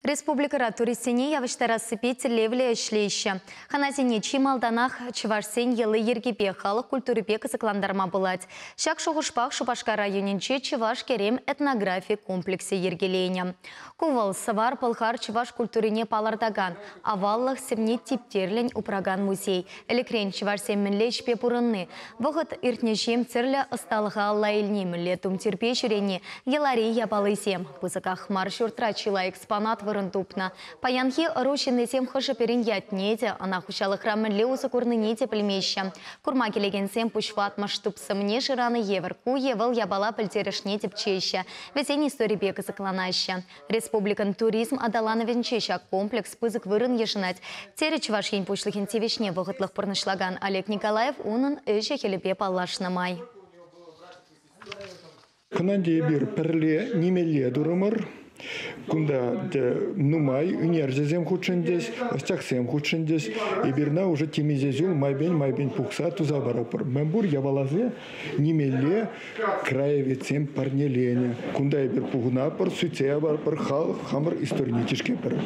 Республикӑра туристсене явӑҫтарассипе тӗллевлӗ ӗҫлеҫҫӗ. Хӑнасене чи малтанах чӑвашсен йӑли-йӗркипе, халӑх культурипе кӑсӑклантарма пулать. Ҫак шухӑшпах Шупашкар районӗнче Чӑваш керем этнографи комплексӗ йӗркеленӗ. Ку вӑл сӑвар, пӑлхар, чӑваш культурине палӑртакан, аваллӑх сӗмне типтерлӗн упракан музей. Ӗлӗкрен чӑвашсем мӗнле ӗҫпе пурӑнни, вӑхӑт иртнӗҫем тӗрлӗ ӑсталӑха алла илни, мӗнле тумтирпе ҫӳрени, йӑлари япалисем. Пысӑках мар ҫуртра чылай экспонат вырӑн тупнӑ. Паянхи ӑру ҫыннисем хӑшӗ-пӗрин ятне те, ӑна хуҫалӑхра мӗнле усӑ курнине те пӗлмеҫҫӗ. Курма килекенсем пуҫватмӑш тупсӑмне шыранӑ евӗр ку е вӑл япала пӗлтерӗшне тӗпчеҫҫӗ, вӗсен историпе кӑсӑкланаҫҫӗ. Республикӑн туризм аталанӑвӗнче ҫак комплекс пысӑк вырӑн йышӑнать, терӗ Чӑваш Ен Пуҫлӑхӗн тивӗҫне вӑхӑтлӑх пурнӑҫлакан Олег Николаев унӑн ӗҫӗ-хӗлӗпе паллашнӑ май. Кӑна эпир пӗрле нимелле турӑмӑр. Кунта нумай ӳнерҫӗсем хутшӑнчӗҫ, ӑсчахсем хутшӑнчӗҫ. Эпир ӑна уже темиҫе ҫул майпен-майпен пухса туса паратпӑр. Мӗнпур япаласем нимелле краеведсем парнеленӗ. Кунта эпир пухӑнатпӑр, сӳтсе яватпӑр, халӑх хамӑр историне тишкерпӗр.